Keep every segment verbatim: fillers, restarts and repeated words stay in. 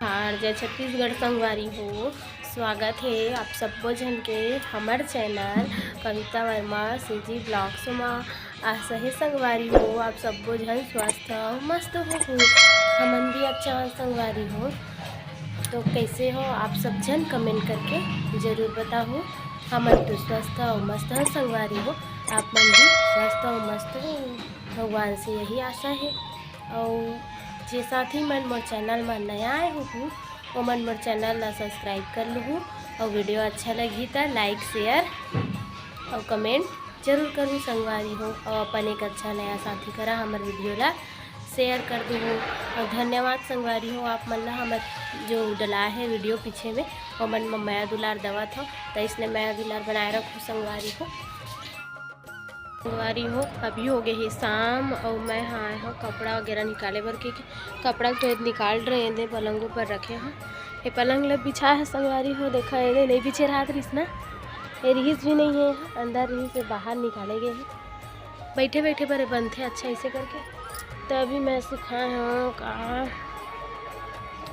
हार जय छत्तीसगढ़ संगवारी हो, स्वागत हे आप सब्बो झन के हमर चैनल कविता वर्मा सीजी ब्लॉग्स मा। आशा हे संगवारी हो, आप सब्बो झन स्वस्थ अउ मस्त होहू। हमन भी अच्छा हन संगवारी हो। तो कैसे हो आप सब झन, कमेंट करके जरूर बताहू। हमन तो स्वस्थ अउ मस्त हन संगवारी हो, आप मन भी स्वस्थ अउ मस्त हो, भगवान से यही आशा हे। अउ जे साथी मन मोर चैनल म नया आए होहू, ओमन मोर चैनल ला सब्सक्राइब कर लुहू, अउ वीडियो अच्छा लगही त लाइक, शेयर अउ कमेंट जरूर करहू संगवारी हो, अउ अपन एक अच्छा नया साथी करा हमर वीडियो ला शेयर कर दुहू। अउ धन्यवाद संगवारी हो, आप मन ला हमर जो डला हे वीडियो पीछे में, ओमन म मया दुलार दवत हो, त इसने मया दुलार बनाए रखू संगवारी हो। संगवारी हो, अभी हो गए हे शाम अउ मैं हा आए हो कपड़ा वगैरह निकाले बर, क्योंकि कपड़ा तो निकाल रहे हैं, दे पलंगों पर रखे हैं। ये पलंग ल बिछा है संगवारी हो, देखा ये दे नहीं बिछे रहत रहिस ना, ये रिहिस भी नहीं है, अंदर रिहिस से बाहर निकाले गए हैं। बैठे बैठे बरे बनथे अच्छा ऐसे करके। तो अभी मैं सुखाए हूँ का,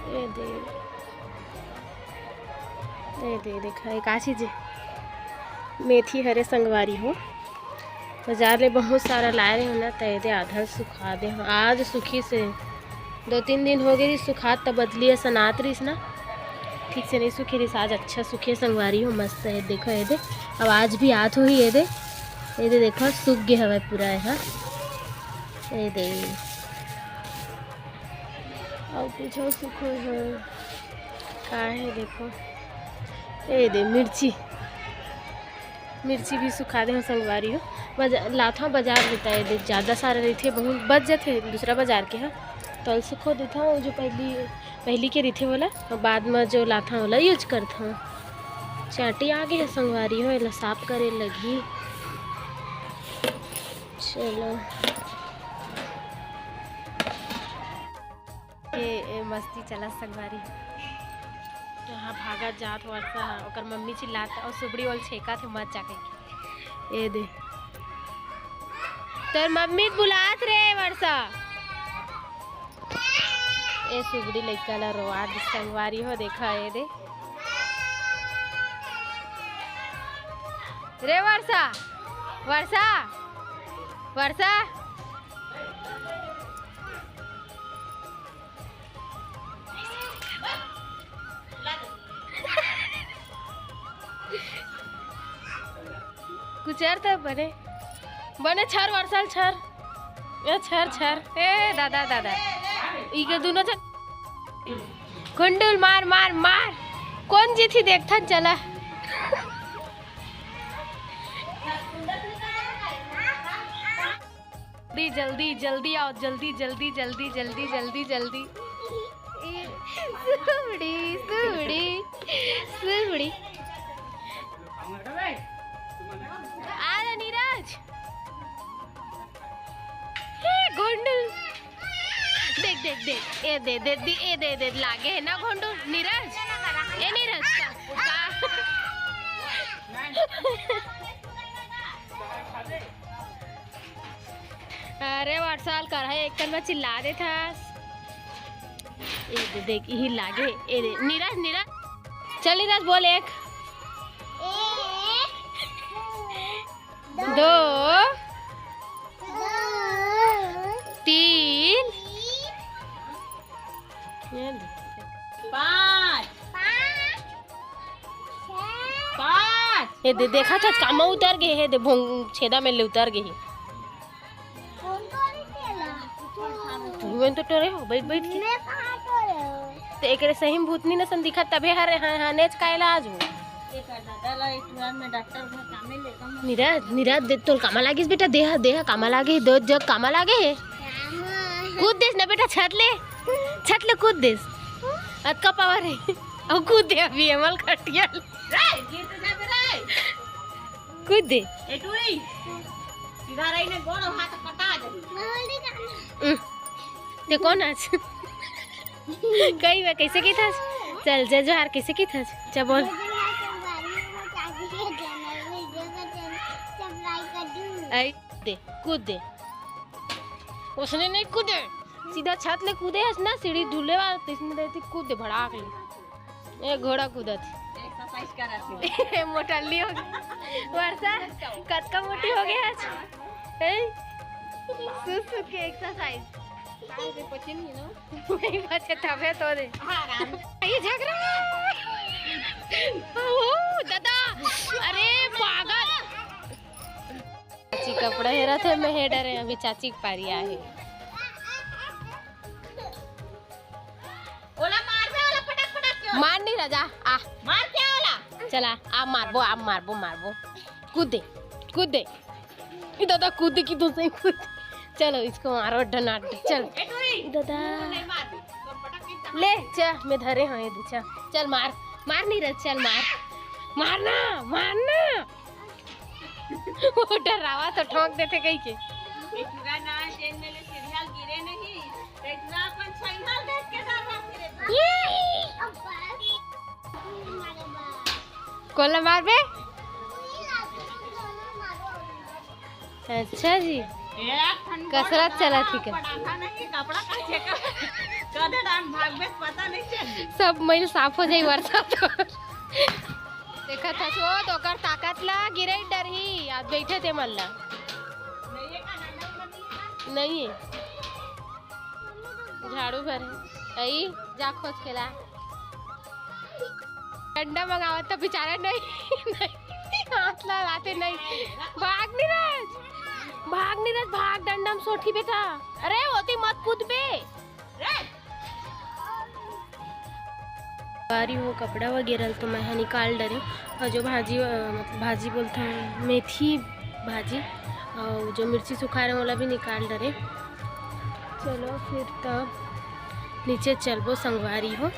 ये दे, ये दे, देखा ये का चीज है, मेथी हरे संगवारी हो। बाजार ले बहुत सारा लाए रहे हो ना, त एदे आधा सुखा दे हो। आज सुखी से दो तीन दिन हो गए सुखात, त बदली असन आत रहिस ना, ठीक से नहीं सुखी रहिस। आज अच्छा सुखी संगवारी हो, मस्त है। देखो एदे, अब आज भी आत होही एदे, एदे देखो सूख गए हवे पूरा है। एदे अउ कुछ और सुखो है, का है देखो, एदे मिर्ची, मिर्ची भी सुखा दे हो संगवारी हो। बजा-, लाथा बाजार लेता है, दे ज़्यादा सारा रहिथे, बहुत बच जाथे दूसरा बाजार के, हाँ, तो सुखो देता हूँ। जो पहली, पहली के रहिथे वाला, और बाद में जो लाथा वाला यूज करता हूँ। चाटी आ गई है संगवारी हो, एला साफ करे लगी। चलो, ये, ये मस्ती चला संगवारी। यहाँ भागा जात वर्षा, ओकर मम्मी चिल्लात और सुबड़ी वाल छेका थे मत जाके। ये दे, तोर मम्मी बुलात रे वर्षा। ए सुबड़ी लइका ला रोवा दिस संगवारी हो, देखा ए दे। रे वर्षा, वर्षा, वर्षा। कुचर त बने, बने छर वर्षा ल छर। ए छर, छर। ए दादा, दादा। ई के दुनो झन गुंडुल मार, मार, मार। कोन जीतही देखथन चला। जल्दी, जल्दी, जल्दी आओ, जल्दी, जल्दी, जल्दी, जल्दी, जल्दी, जल्दी। सुबड़ी, सुबड़ी, सुबड़ी। आ रे नीरज। हे गोंडल। देख, देख, देख। ए दे, दे, दे, ए दे, दे, लागे है ना गोंडल। नीरज। ए नीरज, का, का? अरे वर्षा ल करहा एक कन म चिल्ला देथस। ए दे, देख, इही लागे। ए दे, नीरज, नीरज। चल नीरज, बोल एक। एक, दो, दो, तीन। तीन। ये दे। पाँच। पाँच। छः। पाँच। ये दे, देखा था, कामा उतर गए है, दे, भोंग-, छेदा में ले उतर गए है। कौन कौन खेला? तू तो टोरे हो, बैठ, बैठ के। मैं कहाँ टोरे हो? तो एकरे सही में भूतनी नसन दिखत, तबे हर, हाँ, हाँ, नेच कायला आज हो। एकर दादा ला एक बार में डॉक्टर घर कामे ले गम। नीरज, नीरज, दे, तोर कामा लागिस बेटा, देह, देह कामा लागे, दो जग कामा लागे। कूद देस ना बेटा, छत ले, छत ले कूद देस। अतका पावर है। अब कूद दे अभी, एमल खटिया ले। रे, गिर तो जाबे रे। कूद दे। ए टूरी, सीधा रही ने, गोड़ हाथ कटा जाही। उम, ते कौन आज? कई बार कैसे की था? चल, जय जोहार कैसे की था? चल बोल। आई दे, कूद दे। उसने नहीं कूदे। सीधा छत ले कूदे हस ना, सीढ़ी ढुले वाला, तइसने देती कूद दे भड़ाक ले। ए घोड़ा कूदत। Exercise करत हे। मोटल्ली हो गई। वर्षा, कतका मोटी हो गई आज? हैं? सुत सुत के exercise। आज पचे नहीं ना। नहीं बचे तबे तो दे। हाँ, राम। ये झगड़ा। ओ दादा, अरे पागल। चाची कपड़ा हेरत हे, मैं हे डरे, अभी चाची के पारी आहे। ओला मार बे, ओला पटक पटक के। मार नहीं राजा, आ। मार क्या ओला? चला, आ मारबो, आ मारबो, मारबो। कूद दे, कूद दे। ई दादा कूद दे कि तू सही कूद। चलो इसको मारो डनाट, चल। ए टूरी, दादा। नहीं मार बे, तो पटक के ले, चा, मैं धरे हूँ ये दे, चा। चल मार, मार नहीं रह, चल मार। मारना, मारना। वो डरावा तो ठोंक देते कहीं के। ए टूरा ना, जेन में ले सीढ़िया गिरे नहीं, ए टूरा अपन छैना देख के डर रहा फिरे। कोला मारबे? अच्छा जी, कसरत चलत हे का? पड़ाका नहीं, कपड़ा का चेक कर दे, डांड भाग में पता नहीं चली। सब मैल साफ हो जाई वर्षा तो। देखत हस वो तो ओकर ताकत ला गिरे डरही, आज बैठे थे मन ला। नहीं है का, डंडा उंडा नहीं है का? नहीं है। झाड़ू भर है। आई, जा खोज के ला। डंडा मंगावत तो बेचारा नहीं, नहीं, हाथ ला लाते नहीं। भाग नीरज, भाग नीरज, भाग, डंडा में सोटी बेटा। अरे ओती मत कूद बे। बारी हो कपड़ा वगैरह तो मैं हा निकाल डरे, और जो भाजी, अ, मतलब भाजी बोलते हैं, मेथी भाजी, और जो मिर्ची सुखा रहे ओला भी निकाल डरे। चलो फिर तब नीचे चलबो संगवारी हो।